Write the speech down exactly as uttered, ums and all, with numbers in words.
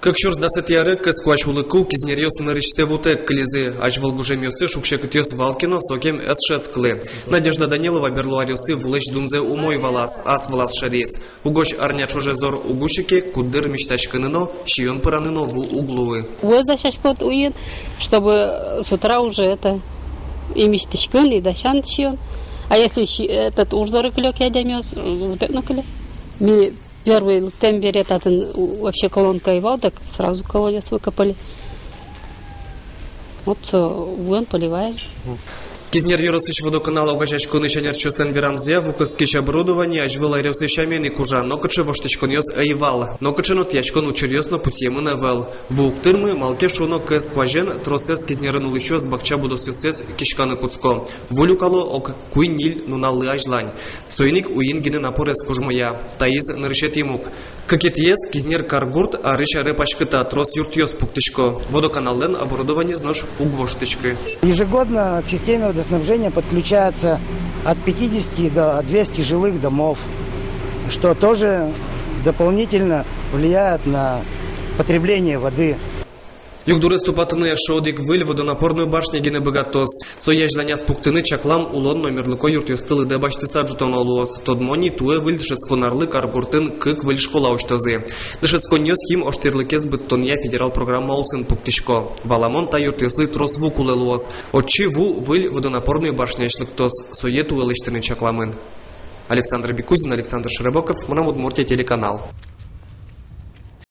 Кык сюрс дасэтӥ аре кыз куазь улыку кизнеръёс нырысьсэ вутэк кылизы. Азьвыл гужемъёсы шуг-секытъёс вал ке но, сокем ӧз шӧдскылы. Надежда Данилова берло аръёсы вулэсь дунзэ умой валаз, ас вылаз шӧдӥз. Угось арня ӵоже зор уг усьы ке, куддыр мисьтаськыны но, сиён пыраны но ву уг луы. Вуэ дасяськод уйин, чтобы с утра уже это и мисьтӥськыны, и дасян сиён. А если си-, этот уж зоры кылё ке адямиос, вот это но кылё. Ми первый лыктэм бере татын у-, вообще колонка ӧй вал, так сразу колодец выкопали. Вот, э, вуэн поливаем. Кизнер ёросысь водоканал огазеяськонысь ӧнерчиослэн верамзыя, ву кыскись оборудование азьвыл аръёсы сямен ик ужа, нокыӵе воштӥськонъёс ӧй вал. Нокыӵе но тӥяськон учыръёс но пусъемын ӧвӧл. Ву уг тырмы, малы ке шуоно кыз куазен тросэз Кизнерын улӥсьёс бакча будосъёссэс киськаны кутско. Ву люкало ог куинь-ньыль нуналлы азьлань. Соин ик уйин гинэ напорез кужмоя. Таиз нырысетӥ муг. Кыкетӥез: Кизнер каргурт арысь аре паськыта, трос юртъёс пуктӥсько. Водоканаллэн оборудованиез нош уг воштӥськы. Ежегодно к системе водоснабжения подключается от пятидесяти до двухсот жилых домов, что тоже дополнительно влияет на потребление воды. Югдурез тупатыны эшшо одӥг выль водонапорной башня гинэ быгатоз. Сое азьланяз пуктыны чаклам улон но мерлыко юртъёсты лыдэ басьтыса ӝутоно луоз. Тодмо ни, туэ выль дышетскон арлы каргуртын кык выль школа усьтозы. Дышетсконниос Хим оштӥрлыкез быдтонъя федерал программа улсын пуктӥсько. Валамон, та юртъёслы трос ву кулэ луоз. Отчы ву выль водонапорной башняысь лыктоз. Сое туэ лэсьтыны чакламын. Александр Бекузин, Александр Широбоков, «Мынам Удмуртие» телеканал.